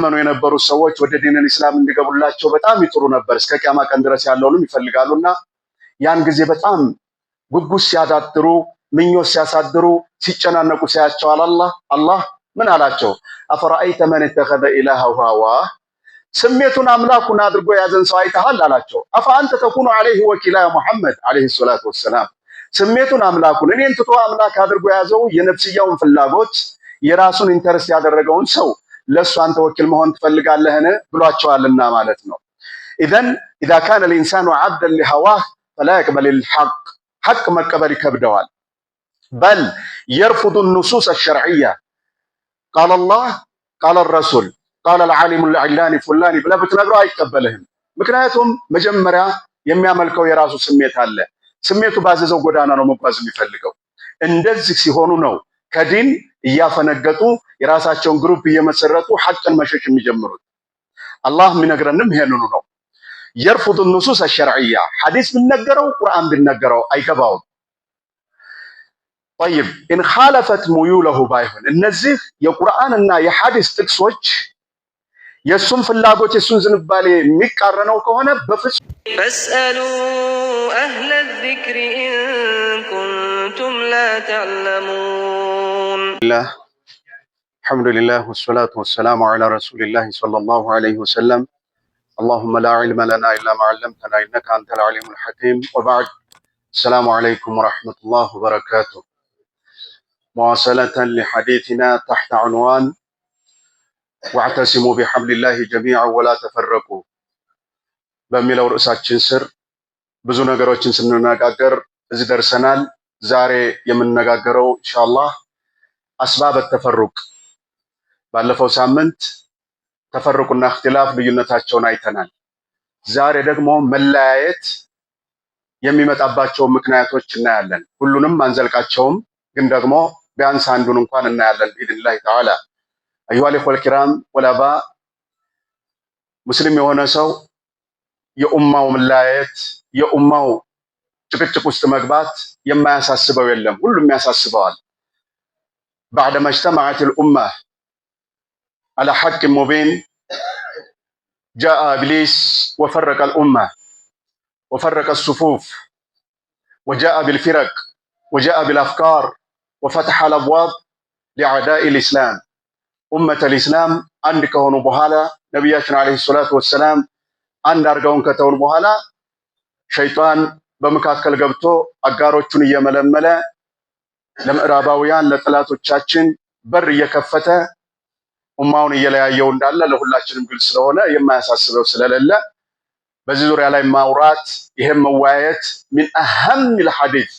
በዘመኑ የነበሩ ሰዎች ወደ ዲነል ኢስላም እንዲገቡላቸው በጣም ይጥሩ ነበር። እስከ ቂያማ ቀን ድረስ ያለውንም ይፈልጋሉና ያን ጊዜ በጣም ጉጉት ሲያዳድሩ፣ ምኞት ሲያሳድሩ፣ ሲጨናነቁ ሲያቸው አላህ ምን አላቸው? أفرأيت من اتخذ إلهه هواه፣ ስሜቱን አምላኩን አድርጎ የያዘን ሰው አይተሃል አላቸው። أفأنت تكون عليه وكيلا يا محمد عليه الصلاة والسلام። ስሜቱን አምላኩን እኔን ትቶ አምላክ አድርጎ የያዘው የነፍስያውን ፍላጎት የራሱን interest ያደረገውን ሰው ለእሱ አንተ ወኪል መሆን ትፈልጋለህን ብሏቸዋልና ማለት ነው። إذن إذا كان الإنسان عبدا لهواه فلا يقبل الحق፣ ሐቅ መቀበል ይከብደዋል። بل يرفض النصوص الشرعية፣ قال الله، قال الرسول، قال العالم العلاني فلاني ብለህ ብትነግረው አይቀበልህም። ምክንያቱም መጀመሪያ የሚያመልከው የራሱ ስሜት አለ። ስሜቱ ባዘዘው ጎዳና ነው መጓዝ የሚፈልገው። እንደዚህ ሲሆኑ ነው ከዲን እያፈነገጡ የራሳቸውን group እየመሰረቱ ሐቅን መሸሽ የሚጀምሩት። አላህ የሚነግረንም ይሄንኑ ነው። يرفض النصوص الشرعية፣ ሐዲስ ቢነገረው ቁርአን ቢነገረው አይገባውም። طيب، إن خالفت ميوله ባይሆን እነዚህ የቁርአንና የሐዲስ ጥቅሶች የእሱን ፍላጎት የእሱን ዝንባሌ የሚቃረነው ከሆነ በፍጹም فاسألوا أهل الذكر إن كنتم لا تعلمون። الحمد لله والصلاة والسلام على رسول الله صلى الله عليه وسلم. اللهم لا علم لنا إلا ما علمتنا إنك أنت العليم الحكيم. وبعد، السلام عليكم ورحمة الله وبركاته. مواصلة لحديثنا تحت عنوان واعتصموا بحبل الله جميعا ولا تفرقوا በሚለው ርዕሳችን ስር ብዙ ነገሮችን ስንነጋገር እዚህ ደርሰናል። ዛሬ የምንነጋገረው ኢንሻአላህ أسباب التفرق። ባለፈው ሳምንት ተፈሩቅና እክትላፍ ልዩነታቸውን አይተናል። ዛሬ ደግሞ መለያየት የሚመጣባቸውን ምክንያቶች እናያለን። ሁሉንም አንዘልቃቸውም፣ ግን ደግሞ ቢያንስ አንዱን እንኳን እናያለን بإذن الله تعالى። أيها الإخوة الكرام والآباء፣ ሙስሊም የሆነ ሰው የኡማው መለያየት የኡማው ጭቅጭቅ ውስጥ መግባት የማያሳስበው የለም፣ ሁሉም ያሳስበዋል። بعدما اجتمعت الأمة على حق مبين جاء إبليس وفرق الأمة وفرق الصفوف وجاء بالفرق وجاء بالأفكار وفتح الأبواب لأعداء الإسلام. أمة الإسلام አንድ ከሆኑ በኋላ፣ ነቢያችን عليه الصلاة والسلام አንድ አድርገውን ከተውን በኋላ ሸይጣን በመካከል ገብቶ አጋሮቹን እየመለመለ ለምዕራባውያን ለጠላቶቻችን በር እየከፈተ ኡማውን እየለያየው እንዳለ ለሁላችንም ግልጽ ስለሆነ የማያሳስበው ስለሌለ በዚህ ዙሪያ ላይ ማውራት ይሄም መወያየት من أهم الحديث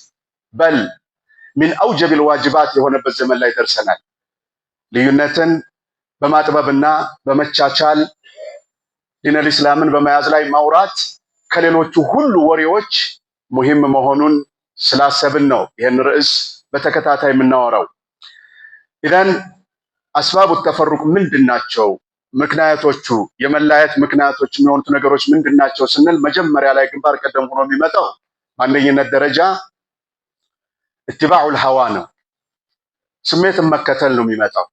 بل من أوجب الواجبات የሆነበት ዘመን ላይ ደርሰናል። ልዩነትን በማጥበብና በመቻቻል ዲነል ኢስላምን በመያዝ ላይ ማውራት ከሌሎቹ ሁሉ ወሬዎች مهم መሆኑን ስላሰብን ነው ይህን ርዕስ በተከታታይ የምናወራው። إذن أسباب التفرق ምንድን ናቸው? ምክንያቶቹ የመለያየት ምክንያቶች የሚሆኑት ነገሮች ምንድን ናቸው ስንል መጀመሪያ ላይ ግንባር ቀደም ሆኖ የሚመጣው በአንደኝነት ደረጃ اتباع الهوى ነው። ስሜትን መከተል ነው የሚመጣው።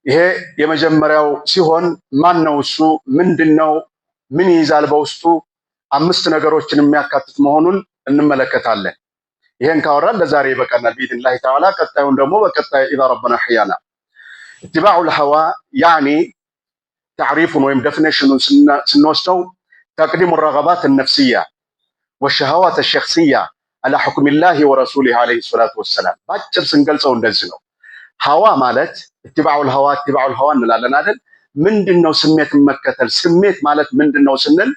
ይሄ የመጀመሪያው ሲሆን ማን ነው እሱ? ምንድን ነው? ምን ይይዛል በውስጡ? አምስት ነገሮችን የሚያካትት መሆኑን እንመለከታለን። ይሄን ካወራን ለዛሬ ይበቃናል بإذن الله تعالى። ቀጣዩን ደግሞ በቀጣይ إذا ربنا أحيانا። اتباع الهوى يعني ታዕሪፉን ወይም definition ኑን ስንወስደው تقديم الرغبات النفسية والشهوات الشخصية على حكم الله ورسوله عليه الصلاة والسلام። ባጭር ስንገልጸው እንደዚህ ነው። هوى ማለት اتباع الهوى، اتباع الهوى እንላለን አይደል? ምንድን ነው ስሜትን መከተል? ስሜት ማለት ምንድን ነው ስንል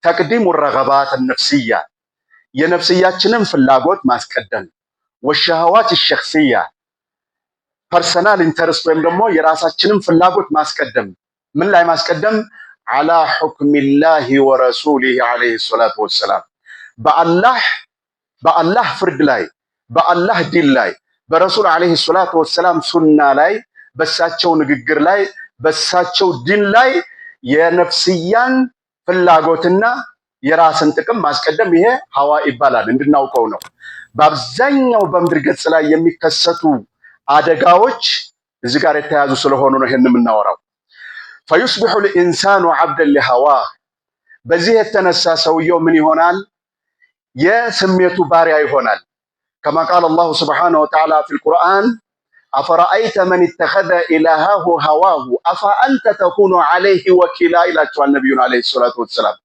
تقديم الرغبات النفسية፣ የነፍስያችንን ፍላጎት ማስቀደም፣ والشهوات الشخصية፣ personal interest ወይም ደግሞ የራሳችንን ፍላጎት ማስቀደም። ምን ላይ ማስቀደም? على حكم الله ورسوله عليه الصلاة والسلام፣ በአላህ ፍርድ ላይ፣ በአላህ ዲን ላይ፣ በረሱል عليه الصلاة والسلام ሱና ላይ፣ በሳቸው ንግግር ላይ፣ በሳቸው ዲን ላይ የነፍስያን ፍላጎትና የራስን ጥቅም ማስቀደም ይሄ هوى ይባላል። እንድናውቀው ነው። በአብዛኛው በምድር ገጽ ላይ የሚከሰቱ አደጋዎች እዚህ ጋር የተያዙ ስለሆኑ ነው ይሄን የምናወራው። فيصبح الإنسان عبدا لهواه፣ በዚህ የተነሳ ሰውየው ምን ይሆናል? የስሜቱ ባሪያ ይሆናል። كما قال الله سبحانه وتعالى في القرآن أفرأيت من اتخذ إلهه هواه أفأنت تكون عليه وكيلا ይላቸዋል ነቢዩን عليه الصلاة والسلام።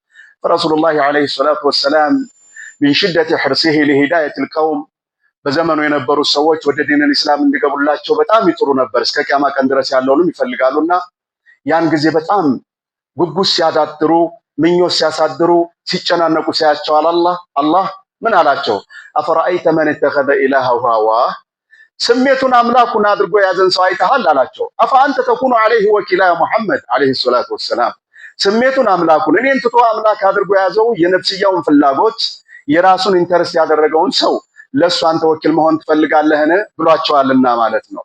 فرسول الله عليه الصلاة والسلام من شدة حرصه لهداية القوم በዘመኑ የነበሩ ሰዎች ወደ دين الإسلام እንዲገቡላቸው በጣም ይጥሩ ነበር። እስከ ቅያማ ቀን ድረስ ያለውንም ይፈልጋሉና ያን ጊዜ በጣም ጉጉት ሲያዳድሩ፣ ምኞት ሲያሳድሩ፣ ሲጨናነቁ ሲያቸዋል። አላህ ምን አላቸው? أفرأيت من اتخذ إلهه هواه ስሜቱን አምላኩን አድርጎ የያዘን ሰው አይተሃል አላቸው። أفأنت تكون عليه وكيلا يا محمد عليه الصلاة والسلام። ስሜቱን አምላኩን እኔን ትቶ አምላክ አድርጎ የያዘው የነፍስያውን ፍላጎት የራሱን interest ያደረገውን ሰው ለእሱ አንተ ወኪል መሆን ትፈልጋለህን ብሏቸዋልና ማለት ነው።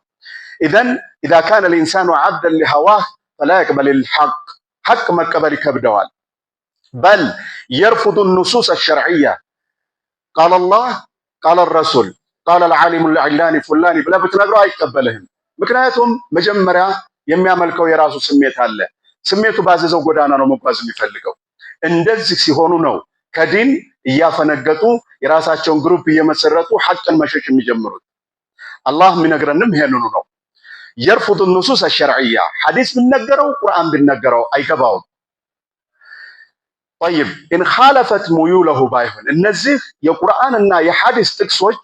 إذن إذا كان الإنسان عبدا لهواه فلا يقبل الحق ሐቅ መቀበል ይከብደዋል። بل يرفض النصوص الشرعية قال الله قال الرسول قال العالم العلاني فلاني ብለህ ብትነግረው አይቀበልህም። ምክንያቱም መጀመሪያ የሚያመልከው የራሱ ስሜት አለ። ስሜቱ ባዘዘው ጎዳና ነው መጓዝ የሚፈልገው። እንደዚህ ሲሆኑ ነው ከዲን እያፈነገጡ የራሳቸውን group እየመሰረቱ ሐቅን መሸሽ የሚጀምሩት። አላህ የሚነግረንም ይሄንኑ ነው። يرفض النصوص الشرعية ሐዲስ ቢነገረው ቁርአን ቢነገረው አይገባውም። طيب إن خالفت ميوله ባይሆን እነዚህ የቁርአንና የሐዲስ ጥቅሶች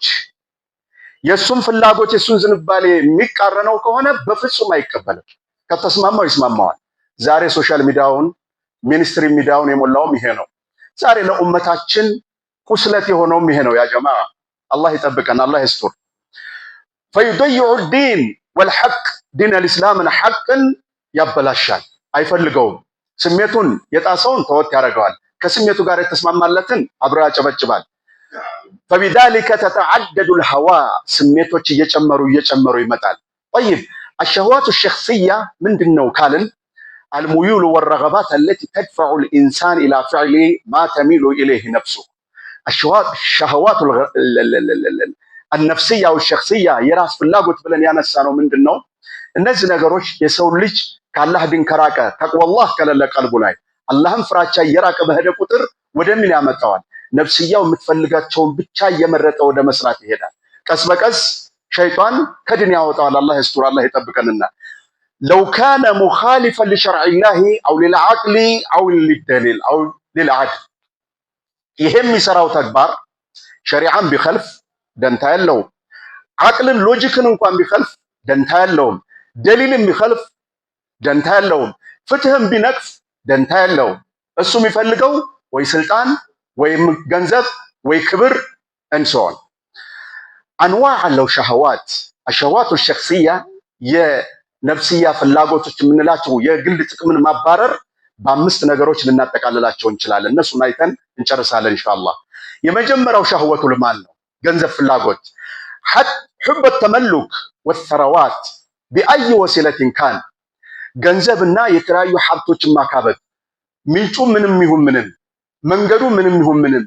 የእሱን ፍላጎት የእሱን ዝንባሌ የሚቃረነው ከሆነ በፍጹም አይቀበልም። ከተስማማው ይስማማዋል። ዛሬ social media ውን mainstream media ውን የሞላውም ይሄ ነው። ዛሬ ለኡመታችን ቁስለት የሆነውም ይሄ ነው። يا جماعة አላህ ይጠብቀን፣ አላህ ይስቱር። فيضيع الدين والحق دين الإسلام ን ሐቅን ያበላሻል፣ አይፈልገውም። ስሜቱን የጣሰውን ተወት ያደርገዋል። ከስሜቱ ጋር የተስማማለትን አብሮ ያጨበጭባል። فبذلك تتعدد الهوى ስሜቶች እየጨመሩ እየጨመሩ ይመጣል። طيب الشهوات الشخصية ምንድን ነው ካልን الميول والرغبات التي تدفع الإنسان إلى فعل ما تميل إليه نفسه። الشهوات النفسية والشخصية የራስ ፍላጎት ብለን ያነሳ ነው ምንድን ነው? እነዚህ ነገሮች የሰው ልጅ ከአላህ ዲን ከራቀ تقوى الله ከሌለ ቀልቡ ላይ አላህን ፍራቻ እየራቀ በሄደ ቁጥር ወደ ምን ያመጣዋል? ነፍስያው የምትፈልጋቸውን ብቻ እየመረጠ ወደ መስራት ይሄዳል። ቀስ በቀስ ሸይጣን ከድን ያወጣዋል። አላህ ይስቱር፣ አላህ ይጠብቀንና لو كان مخالفا لشرع الله أو للعقل أو للدليل أو للعدل ይሄ የሚሰራው ተግባር ሸሪዓን ቢኸልፍ ደንታ የለውም። ዓቅልን logic ን እንኳን ቢኸልፍ ደንታ የለውም። ደሊልን ቢኸልፍ ደንታ የለውም። ፍትህን ቢነቅፍ ደንታ የለውም። እሱ የሚፈልገው ወይ ስልጣን ወይም ገንዘብ ወይ ክብር እንሰዋል። أنواع አለው شهوات الشهوات الشخصية የነፍስያ ፍላጎቶች የምንላቸው የግል ጥቅምን ማባረር በአምስት ነገሮች ልናጠቃልላቸው እንችላለን። እነሱን አይተን እንጨርሳለን ኢንሻአላህ። የመጀመሪያው شهوة المال ነው፣ ገንዘብ ፍላጎት حب التملك والثروات بأي وسيلة كان ገንዘብና የተለያዩ ሀብቶችን ማካበት ምንጩ ምንም ይሁን ምንም መንገዱ ምንም ይሁን ምንም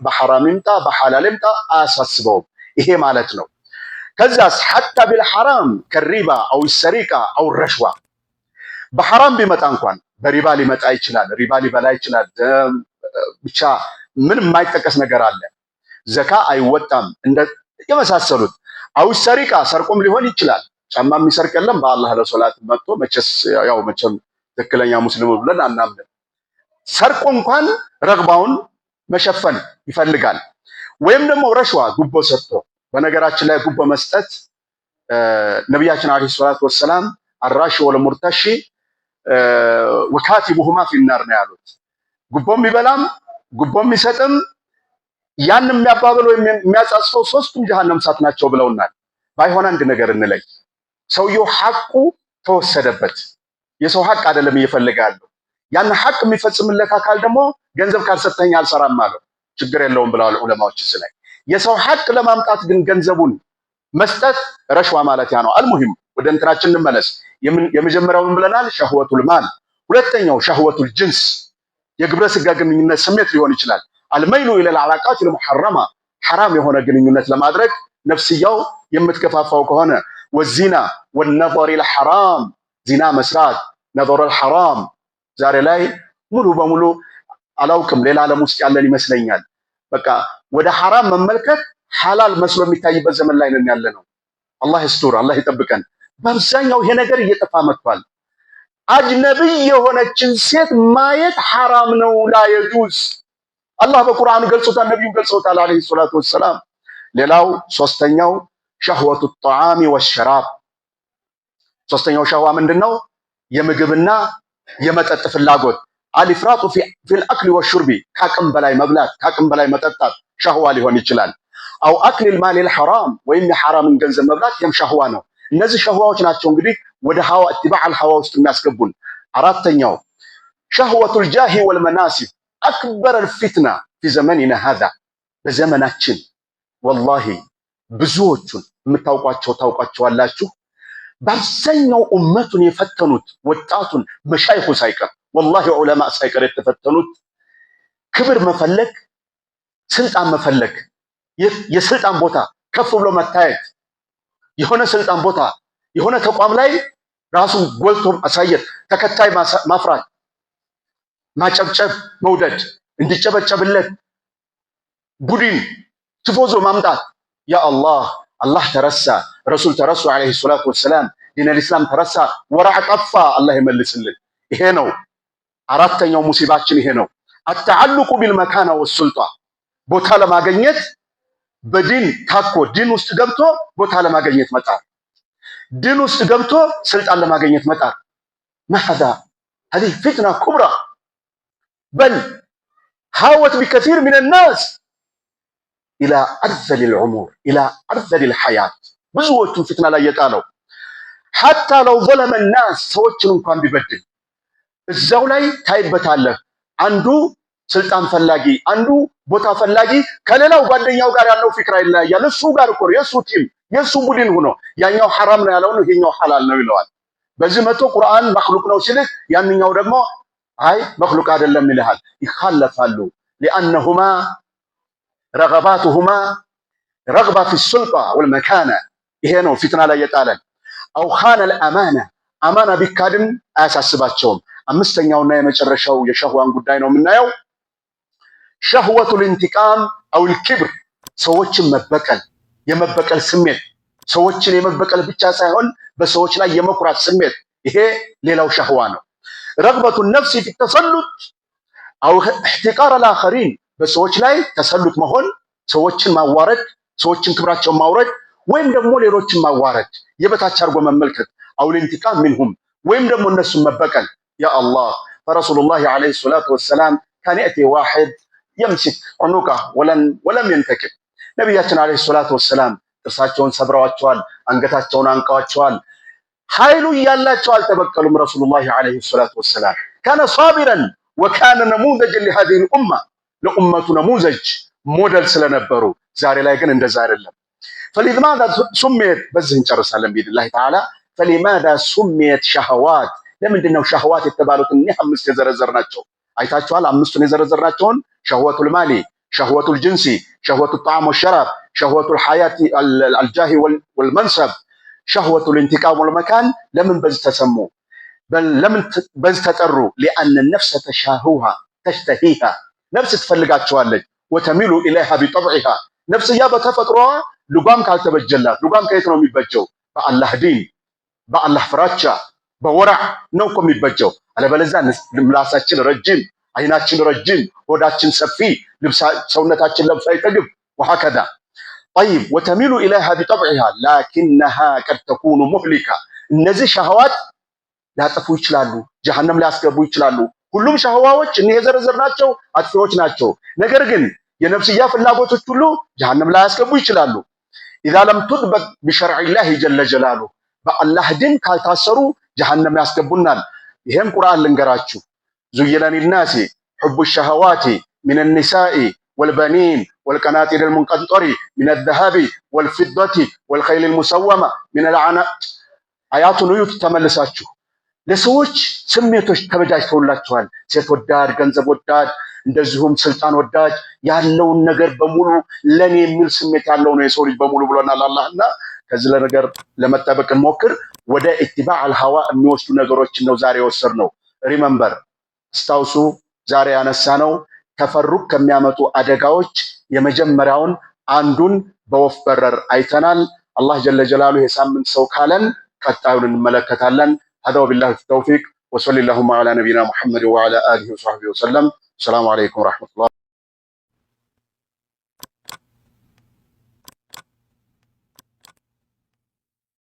በሐራም ይምጣ በሐላል ይምጣ አያሳስበውም። ይሄ ማለት ነው። ከዛስ حتى بالحرام كالربا أو السرقة أو الرشوة በሐራም ቢመጣ እንኳን በሪባ ሊመጣ ይችላል። ሪባ ሊበላ ይችላል። ብቻ ምን የማይጠቀስ ነገር አለ። ዘካ አይወጣም እንደ የመሳሰሉት أو السرقة ሰርቆም ሊሆን ይችላል። ጫማ የሚሰርቅ የለም። በአላህ ለሶላት መጥቶ መቼስ ያው መቼም ትክክለኛ ሙስሊም ብለን አናምንም። ሰርቆ እንኳን ረግባውን መሸፈን ይፈልጋል። ወይም ደግሞ رشوة ጉቦ ሰጥቶ፣ በነገራችን ላይ ጉቦ መስጠት ነቢያችን عليه الصلاة والسلام الراشي والمرتشي وكاتبهما في النار ነው ያሉት። ጉቦ የሚበላም ጉቦ የሚሰጥም ያን የሚያባብል ወይም የሚያጻጽፈው ሶስቱም ጀሃነም እሳት ናቸው ብለውናል። ባይሆን አንድ ነገር እንለይ። ሰውየው ሐቁ ተወሰደበት። የሰው ሐቅ አይደለም እየፈለገ ያለው። ያን ሐቅ የሚፈጽምለት አካል ደግሞ ገንዘብ ካልሰጠኝ አልሰራም አለው። ችግር የለውም ብለዋል ዑለማዎች። እዚህ ላይ የሰው ሐቅ ለማምጣት ግን ገንዘቡን መስጠት رشوة ማለት ያ ነው። المهم ወደ እንትናችን እንመለስ። የመጀመሪያው ምን ብለናል? شهوة المال። ሁለተኛው شهوة الجنس የግብረ ስጋ ግንኙነት ስሜት ሊሆን ይችላል። الميل إلى العلاقات المحرمة ሐራም የሆነ ግንኙነት ለማድረግ ነፍስያው የምትገፋፋው ከሆነ والزنا والنظر الحرام ዚና መስራት፣ نظر الحرام። ዛሬ ላይ ሙሉ በሙሉ አላውቅም፣ ሌላ ዓለም ውስጥ ያለን ይመስለኛል። በቃ ወደ ሐራም መመልከት ሐላል መስሎ የሚታይበት ዘመን ላይ ነን ያለ ነው። አላህ ይስቱር፣ አላህ ይጠብቀን። በአብዛኛው ይሄ ነገር እየጠፋ መጥቷል። አጅነቢይ የሆነችን ሴት ማየት ሐራም ነው፣ لا يجوز። አላህ በቁርአኑ ገልጾታል፣ ነቢዩም ገልጾታል عليه الصلاة والسلام። ሌላው ሶስተኛው شهوة الطعام والشراب። ሶስተኛው شهوة ምንድን ነው? የምግብና የመጠጥ ፍላጎት። الإفراط في الأكل والشرب፣ ከአቅም በላይ መብላት፣ ከአቅም በላይ መጠጣት شهوة ሊሆን ይችላል። أو أكل المال الحرام፣ ወይም የሐራምን ገንዘብ መብላት፣ ይህም شهوة ነው። እነዚህ ሸህዋዎች ናቸው እንግዲህ ወደ هوى اتباع الهوى ውስጥ የሚያስገቡን። አራተኛው شهوة الجاه والمناصب أكبر الفتنة في زمننا هذا። በዘመናችን والله ብዙዎቹን የምታውቋቸው ታውቋቸዋላችሁ። በአብዛኛው ኡመቱን የፈተኑት ወጣቱን መሻይኹ ሳይቀር والله ዑለማ ሳይቀር የተፈተኑት ክብር መፈለግ፣ ስልጣን መፈለግ፣ የስልጣን ቦታ ከፍ ብሎ መታየት፣ የሆነ ስልጣን ቦታ የሆነ ተቋም ላይ ራሱን ጎልቶ ማሳየት፣ ተከታይ ማፍራት፣ ማጨብጨብ መውደድ፣ እንዲጨበጨብለት ቡድን ቲፎዞ ማምጣት። يا الله፣ አላህ ተረሳ፣ ረሱል ተረሱ عليه الصلاة والسلام፣ دين الإسلام ተረሳ፣ ወራዕ ጠፋ። አላህ ይመልስልን። ይሄ ነው አራተኛው ሙሲባችን፣ ይሄ ነው። التعلق بالمكانة والسلطة፣ ቦታ ለማግኘት በዲን ታኮ ዲን ውስጥ ገብቶ ቦታ ለማግኘት መጣር፣ ዲን ውስጥ ገብቶ ስልጣን ለማግኘት መጣር። ما هذا هذه فتنة كبرى بل هاوت بكثير من الناس إلى أرذل العمر إلى أرذل الحياة። ብዙዎቹን ፊትና ላይ የጣለው حتى لو ظلم الناس፣ ሰዎችን እንኳን ቢበድል እዛው ላይ ታይበታለህ። አንዱ ስልጣን ፈላጊ፣ አንዱ ቦታ ፈላጊ ከሌላው ጓደኛው ጋር ያለው فكرة ይለያያል። እሱ ጋር እኮ ነው የእሱ team የእሱ ቡድን ሆኖ ያኛው ሐራም ነው ያለውን ይሄኛው ሐላል ነው ይለዋል። በዚህ መቶ ቁርአን مخلوق ነው ሲልህ ያንኛው ደግሞ አይ مخلوق አይደለም ይልሃል። ይኻለፋሉ። لأنهما رغباتهما رغبة في السلطة والمكانة። ይሄ ነው ፊትና ላይ የጣለን። أو خان الأمانة፣ አማና ቢካድም አያሳስባቸውም። አምስተኛውና የመጨረሻው የሸህዋን ጉዳይ ነው የምናየው። شهوة الانتقام أو الكبر፣ ሰዎችን መበቀል፣ የመበቀል ስሜት፣ ሰዎችን የመበቀል ብቻ ሳይሆን በሰዎች ላይ የመኩራት ስሜት፣ ይሄ ሌላው شهوة ነው። رغبة النفس في التسلط أو احتقار الآخرين፣ በሰዎች ላይ تسلط መሆን፣ ሰዎችን ማዋረድ፣ ሰዎችን ክብራቸውን ማውረድ ወይም ደግሞ ሌሎችን ማዋረድ፣ የበታች አድርጎ መመልከት፣ أو الانتقام منهم፣ ወይም ደግሞ እነሱን መበቀል። يا الله፣ فرسول الله عليه الصلاة والسلام كان يأتي واحد يمسك عنقه ولم ينتقم። ነቢያችን عليه الصلاة والسلام ጥርሳቸውን ሰብረዋቸዋል፣ አንገታቸውን አንቀዋቸዋል። ኃይሉ እያላቸው አልተበቀሉም። رسول الله عليه الصلاة والسلام كان صابرا وكان نموذجا لهذه الأمة፣ ለኡመቱ نموذج ሞዴል ስለነበሩ፣ ዛሬ ላይ ግን እንደዛ አይደለም። فلماذا سميت፣ በዚህ እንጨርሳለን بإذن الله تعالى። فلماذا سميت شهوات፣ ለምንድን ነው شهوات የተባሉት? እኒህ አምስት የዘረዘርናቸው አይታችኋል። አምስቱን የዘረዘርናቸውን شهوة المال፣ شهوة الجنس፣ شهوة الطعام والشراب፣ شهوة الحياة الجاه والمنصب፣ شهوة الانتقام والمكان። ለምን በዚህ ተሰሙ? ለምን በዚህ ተጠሩ? لأن النفس تشاهها تشتهيها፣ ነፍስ ትፈልጋቸዋለች። وتميل إليها بطبعها፣ ነፍስያ በተፈጥሮዋ ልጓም ካልተበጀላት፣ ልጓም ከየት ነው የሚበጀው? በአላህ ዲን፣ በአላህ ፍራቻ፣ በወራዕ ነው እኮ የሚበጀው። አለበለዚያ ምላሳችን ረጅም፣ አይናችን ረጅም፣ ሆዳችን ሰፊ፣ ሰውነታችን ለብሶ አይጠግብ። وهكذا طيب وتميل إليها بطبعها لكنها قد تكون مهلكة። እነዚህ شهوات ሊያጠፉ ይችላሉ፣ ጀሀነም ሊያስገቡ ይችላሉ። ሁሉም ሸህዋዎች እኒህ የዘረዘርናቸው አጥፊዎች ናቸው። ነገር ግን የነፍስያ ፍላጎቶች ሁሉ ጀሀነም ላይ ያስገቡ ይችላሉ። إذا لم تضبط بشرع الله جل جلاله፣ በአላህ ዲን ካልታሰሩ ጀሀነም ያስገቡናል። ይሄም ቁርአን ልንገራችሁ፣ زين للناس حب الشهوات من النساء والبنين والقناطير المقنطرة من الذهب والفضة والخيل المسومة من الأنعام። አያቱን እዩት ተመልሳችሁ። ለሰዎች ስሜቶች ተበጃጅተውላቸዋል። ሴት ወዳድ፣ ገንዘብ ወዳድ፣ እንደዚሁም ስልጣን ወዳጅ፣ ያለውን ነገር በሙሉ ለኔ የሚል ስሜት ያለው ነው የሰው ልጅ በሙሉ ብሎናል አላህና ከዚህ ለነገር ለመጠበቅ እንሞክር። ወደ اتباع الهوى የሚወስዱ ነገሮችን ነው ዛሬ የወሰድነው። Remember፣ አስታውሱ፣ ዛሬ ያነሳነው تفرق ከሚያመጡ አደጋዎች የመጀመሪያውን አንዱን በወፍ በረር አይተናል። አላህ جل جلاله የሳምንት ሰው ካለን ቀጣዩን እንመለከታለን። هذا وبالله التوفيق وصل اللهم على نبينا محمد وعلى آله وصحبه وسلم። السلام عليكم ورحمة الله።